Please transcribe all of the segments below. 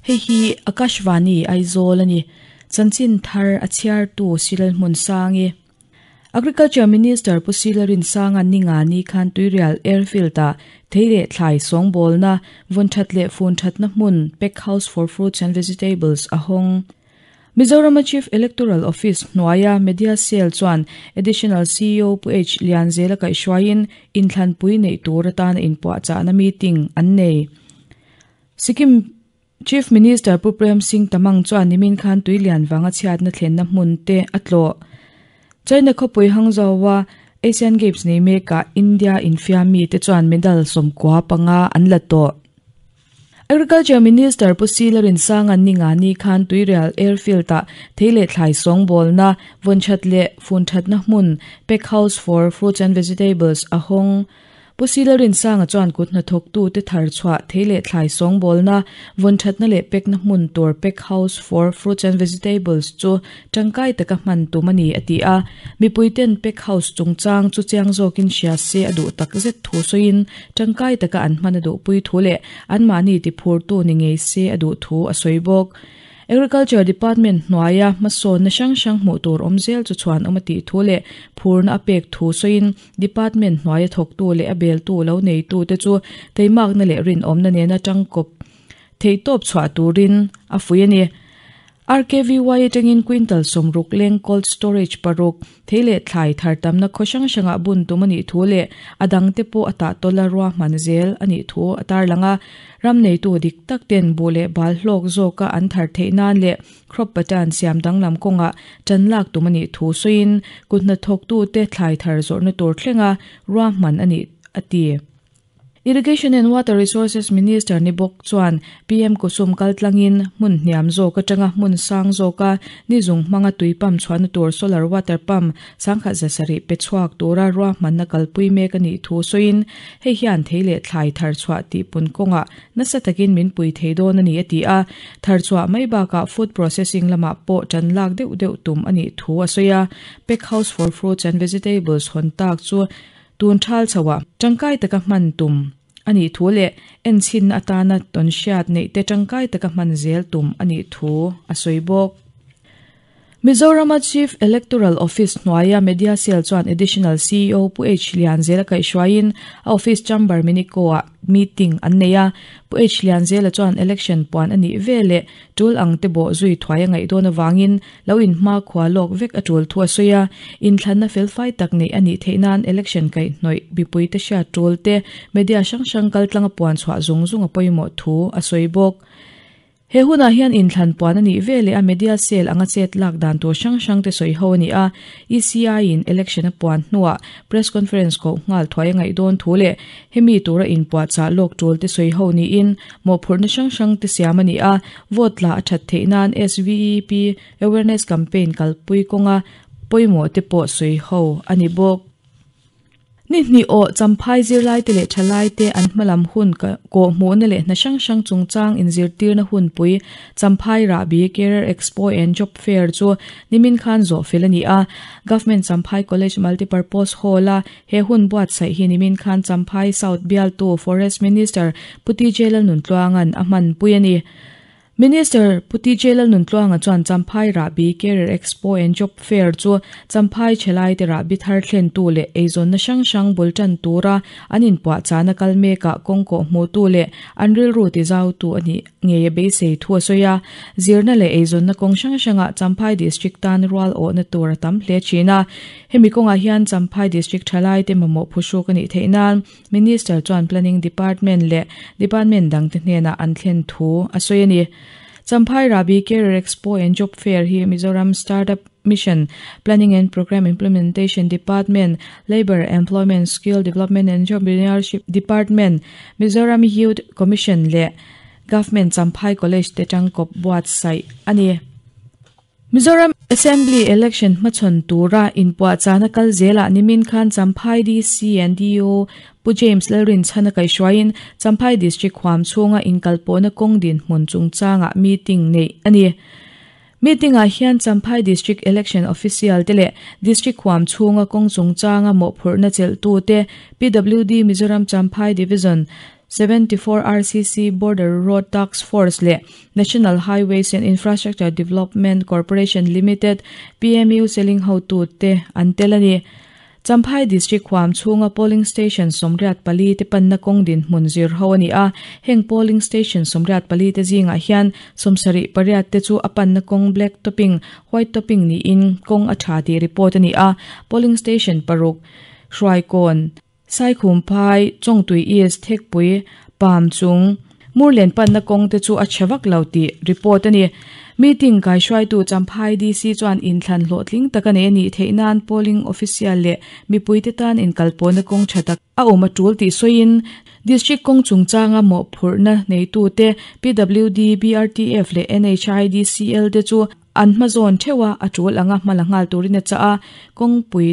Hei hi Akashvani Aizawl a ni. Chanchin thar a chhiartu Silal Hmunsangi. Agriculture Minister Pu Sila Rinsanga'n Ningani khan Tuirial Airfield-ah thei leh thlai sawngbawlna, vawnthat leh funthatna hmun, Pack House for Fruits and Vegetables, a hawng. Mizorama Chief Electoral Office hnuaia Media Cell chuan Additional ceo Pu H Lianzela kaihhruaiin inthlanpui neih tur atana inpuahchahna meeting an nei. Sikkim Chief Minister Pu Prem Singh Tamang chuan nimin khan tuilian vanga chhiatna thlenna hmun te a tlawh. China khawpui Hangzhou-a Asian Games nei mekah India infiam mite chuan medal 95 an la tawh. Agriculture Minister Pu Sila Rinsanga'n Ningani khan Tuirial Airfield-ah thei leh thlai sawngbawlna, vawnthat leh funthatna hmun, Pack House for Fruits and Vegetables, a hawng. Pu Silarinsanga chuan kut hnathawktute thar chhuah thei leh thlai sawngbawlna, vawnthatna leh pekna hmun tur Pack House for Fruits and Vegetables chu tangkai taka hman tum a ni a ti a. Mipuiten Pack House chungchang chu chiang zawkin hria se a duh takzet thu sawiin tangkai taka an hman a duhpui thu leh anmahni tiphurtu ni ngei se a duh thu a sawi bawk. Agriculture Department hnuaia hmasawnna hrang hrang hmuh tur awm zel chu chhuan awm a tih thu leh phurna a pek thu sawiin Department hnuaia thawktu leh a beltu lo neitute chu teimakna leh rinawmna nena tangkawp theihtawp chhuah turin a fuih a ni. RKVY atangin quintal 60 leng cold storage paruk, thei leh thlai thar tamna khaw hrang hrangah bun tum a nih thu leh a dangte pawh a tahtawla ruahman zel a nih thu a tarlang a. Ram neitu dik tak ten buh leh bal hlawk zawka an thar theih nan leh Crop pattern siam danglam kawngah tan lak tum a nih thu sawiin kut hnathawktute thlai thar zawrhna tur thlenga ruahman a nih a ti. Irrigation and Water Resources Minister ni bawk chuan PM Kusum kaltlangin hmun hniam zawk atanga hmun sang zawka ni zung hmanga tui pump chhuahna tur solar water pump 1700 pe chhuak tura ruahmanna kalpui mek a nih thu sawiin hei hian thei leh thlai thar chhuah tihpun kawngah Nasa takin min pui thei dawn a ni a ti a, thar chhuah mai bakah food processing lamah pawh tan lak deuh deuh tum a nih thu a sawi a. Pack House for Fruits and Vegetables hawn tak chu tun thal chhoah tangkai taka hman tum a nih thu leh enchhinna atana tawnhriat neihte tangkai taka hman zel tum a nih thu a sawi bawk. Mizorama Chief Electoral Office hnuaia Media Cell chuan Additional ceo Pu H Lianzela kaihhruaiin a office chamber Minico-ah meeting an nei a. Pu H Lianzela chuan election puan a nih veleh tul ang te bawh zui thuai a ngaih dawn avangin lo inhmakhua lawk vek a tul thu a sawi a. Inthlanna felfai tak neih a nih theih nan election kaihhnawih mipuite hriat tul te media hrang hrang kaltlanga puan chhuah zung zung a pawimawh thu a sawi bawk. He hunah hian inthlan puan a nih ve leh a media cell anga chet lak dan tur hrang hrang te sawi ho a ni a, ECI in election a puan hnuah press conference koh nghal thuai a ngaih dawn thu leh hemi tura inpuahchah lawk tul te sawi ho niin mawhphurhna hrang hrang te siam a ni a, vote tla a that theih nan SVEP awareness campaign kalpui kawnga pawimawh te pawh sawi ho a ni bawk. Ni hnih awh Champhai zirlaite leh thalaite an hmalam hun kawhhmuhna leh hna hrang hrang chungchang inzirtirna hunpui Champhai Rahbi Career Expo and Job Fair chu nimin khan zawh fel a ni a. Government Champhai College Multipurpose Hall-a he hun buatsaih hi nimin khan Champhai South bialtu Forest Minister Pu TJ Lalnuntluanga'n a hmanpui a ni. Minister Pu TJ Lalnuntluanga chuan Champhai Rahbi Career Expo and Job Fair chu Champhai thelaite rahbi thar thlentu leh eizawnna hrang hrang bul tan tura an inpuahchahna kal mekah kawng kawh hmuhtu leh an rilru tizautu a nih ngei a beisei thu a sawi a. Zirna leh eizawnna kawng hrang hrangah Champhai District tan rual awhna tur a tam hle thin a. Hemi kawngah hian Champhai District thalaite mamawh phuhruk a nih theih nan Minister chuan Planning Department leh Department dangte hnenah an thlen thu a sawi a ni. Champhai Rahbi Career Expo and Job Fair hi Mizoram Startup Mission, Planning and Programme Implementation Department, Labour, Employment, Skill Development and Entrepreneurship Department, Mizoram Youth Commission leh Government Champhai College te tangkawp buatsaih a ni. Mizoram Assembly Election hmachhawn tura inpuahchahna kal zelah nimin khan Champhai DC and DO Pu James Lalrinchhana kaihhruaiin Champhai District huam chhunga inkalpawhna kawng dinhmun chungchangah meeting neih a ni. Meeting-ah hian Champhai District Election Official te leh District huam chhunga kawng chungchanga mawhphurhna chelhtute, PWD Mizoram Champhai Division, 74 RCC Border Road Task Force leh National Highways and Infrastructure Development Corporation Limited, PMU Seling hotute an tel a ni. Champhai District huam chhunga Polling Station 84 te panna kawng dinhmun zir ho a ni a, heng Polling Station 84 te zingah hian 78 te chu a panna kawng black topping, white topping niin kawng a tha tih report a ni a, Polling Station paruk, Hruaikawn, Saikhumphai, Chawngtui East, Thekpui, Pam chung, Murlen panna kawng te chu a chhe vak lo tih report a ni. Meeting kaihruaitu Champhai DC chuan inthlan hlawhtling tak a nei a nih theih nan polling official leh mipuite tan inkalpawhna kawng tha tak a awm a tul tih sawiin District kawng chungchanga mawhphurhna neitute PWD, BRTF leh NHIDCL te chu an hma zawn theuh a, a tul anga hma la nghal turin a chah a, kawngpui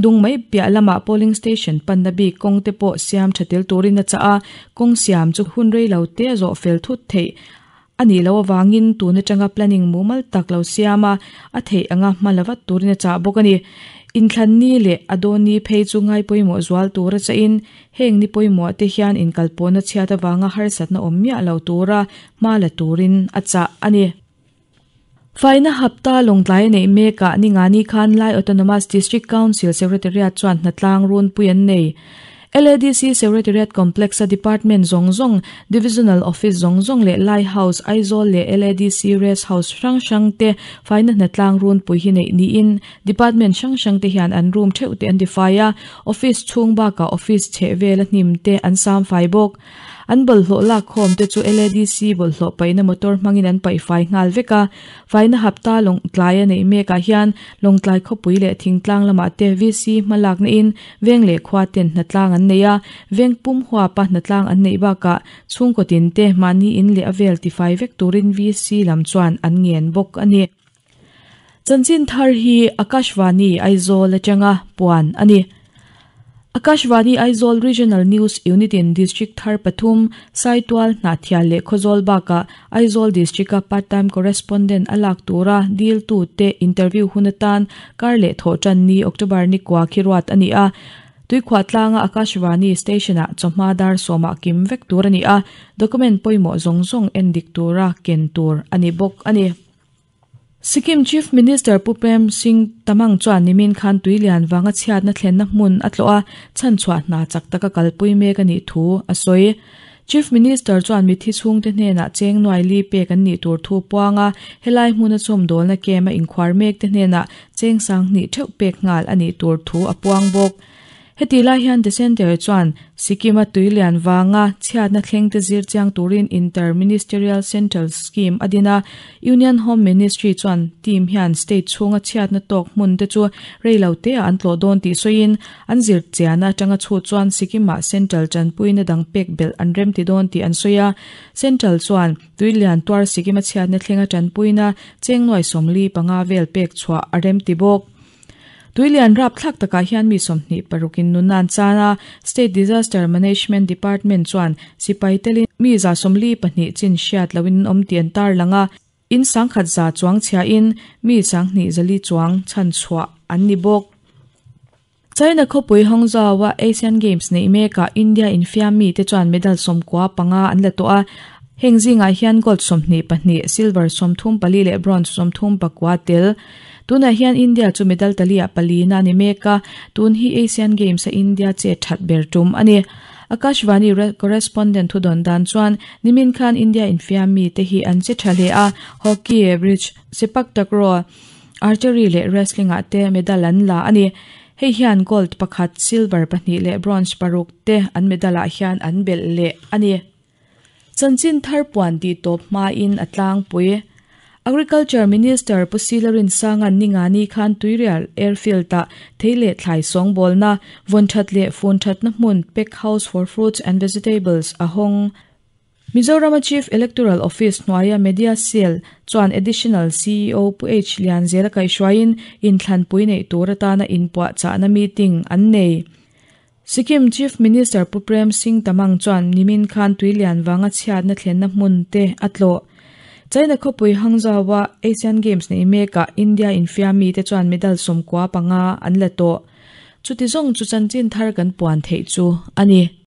Dung mai piah lamah polling station panna bik kawng te pawh siam tha tel turin a chah a, kawng siam chu hun rei lo te a zawh fel thut theih a nih loh avangin tun atanga planning mumal tak lo siam a, a theih anga hma la vat turin a chah bawk a ni. Inthlan ni leh a dawn ni phei chu ngai pawimawh zual tur a chahin heng ni pawimawh te hian inkalpawhna chhiat avanga harsatna awm miah lo tura hma la turin a chah a ni. Faina hapta Lawngtlai a neih mekah Ningani khan Lai Autonomous District Council Secretariat chuan hnatlang runpui an nei. LADC Secretariat Complex-a Department zawng zawng, Divisional Office zawng zawng leh Lai House, Aizawl leh LADC Rest House hrang hrang te faina hnatlang runpui hi neih niin Department hrang hrang te hian an room theuh te an tifai a, Office chhung bakah Office chhehvela hnim te an sam fai bawk. An bawlhhlawh lak khawm te chu LADC bawlhhlawh paihna motor hmangin an paih fai nghal vek a. Faina hapta Lawngtlai a neih mekah hian Lawngtlai khawpui leh thingtlang lamah te VC hma lakna in veng leh khua ten hnatlang an nei a. Veng pum huapa hnatlang an neih bakah chhungkaw tin te mahni in leh a vel tifai vek turin VC lam chuan an ngen bawk a ni. Chanchin thar hi Akashvani Aizawl atanga puan a ni. Akashvani Aizawl Regional News Unit in District thar pathum, Saitual, Hnahthial leh Khawzawl bakah Aizawl District-a Part-time Correspondent a lak tura diltute interview hun atan kar leh thawhtan ni October ni kua khi ruat a ni a. Tuikhuah tlanga Akashvani Station-ah chawhma dar sawmah kim vek tur a ni a, document pawimawh zawng zawng endik tura ken tur a ni bawk a ni. Sikkim Chief Minister Pu Prem Singh Tamang chuan nimin khan tui lian vanga chhiatna thlenna hmun a tlawh a, chhanchhuah hna chak taka kalpui mek a nih thu a sawi. Chief Minister chuan mithi chhungte hnenah cheng nuai li pek an nih tur thu puang a, helai hmuna chhawmdawlna kem a inkhuar mekte hnenah cheng sanghnih theuh pek nghal a nih tur thu a puang bawk. Heti lai hian The Centre chuan Sikkim-a tui lian vanga chhiatna thlengte zir chiang turin Inter-Ministerial Central Scheme a din a. Union Home Ministry chuan team hian state chhunga chhiatna tawk hmun te chu rei lo teah an tlawh dawn tih sawiin an zir chiahna atanga chhut chuan Sikkim-ah Central tanpuina dang pek belh an remti dawn tih an sawi a. Central chuan tui lian tuar Sikkim-a chhiatna thlenga tanpuina cheng nuai 45 vel pek chhuah a remti bawk. Tuilian rapthlak takah hian mi 26 in nunna an chan a, State Disaster Management Department chuan sipai telin mi 42 chin hriat loin an awm tih an tarlang a, in 100,000 chuang chhiahin mi 2,400 chuang chhanchhuah an ni bawk. China khawpui Hangzhou-a Asian Games neih mekah India infiam mite chuan medal 95 an la tawh a, heng zingah hian gold 22, silver 34 leh bronze 39 tel. Tunah hian India chu medal taliah palina a ni mek a, tun hi Asian Games-a India chet that ber tum a ni. Akashvani correspondent thudawn dan chuan nimin khan India infiam mite hi an che tha hle a, hockey, bridge, sepak takraw, archery leh wrestling-ah te medal an la a ni. Hei hian gold pakhat, silver pahnih leh bronze paruk te an medal-ah hian an belh leh a ni. Chanchin thar puan tih tawp hmain a tlangpui. Agriculture Minister Pu Sila Rinsanga'n Ningani khan Tuirial Airfield-ah thei leh thlai sawngbawlna, vawn that leh fun thatna hmun Pack House for Fruits and Vegetables a hawng. Mizorama Chief Electoral Office hnuaia Media Cell chuan Additional CEO Pu H Lianzela kaihhruaiin inthlanpui neih tur atana inpuahchahna meeting an nei. Sikkim Chief Minister Pu Prem Singh Tamang chuan nimin khan tui lian vanga chhiatna thlenna hmun te a tlawh. China khawpui Hangzhou-a Asian Games neih mekah India infiam mite chuan medal 95 an la tawh. Chuti zawng chu chanchin thar kan puan theih chu a ni.